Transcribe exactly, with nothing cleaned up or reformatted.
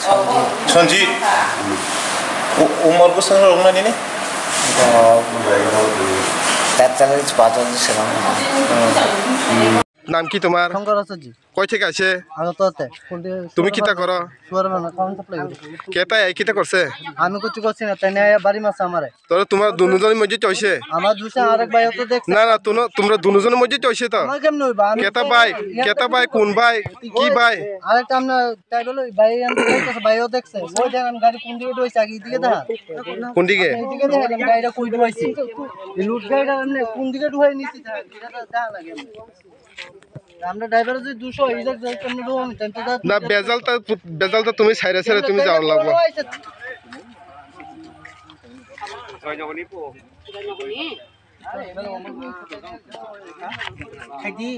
Sanjit. Sanjit. U-, umor bwswk rok na nini? Ito, tetallis, patallis selam. নাম কি তোমার? শঙ্কর আচার্য। কই থেকে আসে? আগরতলা তে। কোন দিকে? তুমি কিতা করো? সুয়ারমানা, কাউন্ট সাপ্লাই করি। কেতা এই কিতা করছে? আমি কিছু করছি না, তাই নিয়ে বাড়ি মাছ আমারে। তোরা তোমার দুজনের মধ্যে চইছে? আমার দুসে আরেক ভাই তো দেখছে। না, না, তোমরা, তোমরা দুজনের মধ্যে চইছে তো? আমার কেমনে হইবা? আমি কেতা ভাই? ইয়া কেতা ভাই? কোন ভাই? কি ভাই? আরেকটা আমরা ট্রাইবাল ওই ভাই আমি দেখতেছি, ভাইও দেখছে। ওই দেখেন গাড়ি কোন দিকে ঢুকাইছে, আগে এদিকে দেখা। কোন দিকে? এদিকে দেখেন গাড়িটা কই ঢুকাইছে। এই লুট গাড়িটা এমনি কোন দিকে ঢুকাই নিছি দেখা, এটা তো দেখা লাগে এমনি। আমরা ড্রাইভার যদি দুশো এই দেখ যাই কেমনে ঢুকাম, তাই তো দেখ। না, বেজালটা, বেজালটা তুমি সাইডে সাইডে তুমি যাওয়ার লাগবো। খাইদি।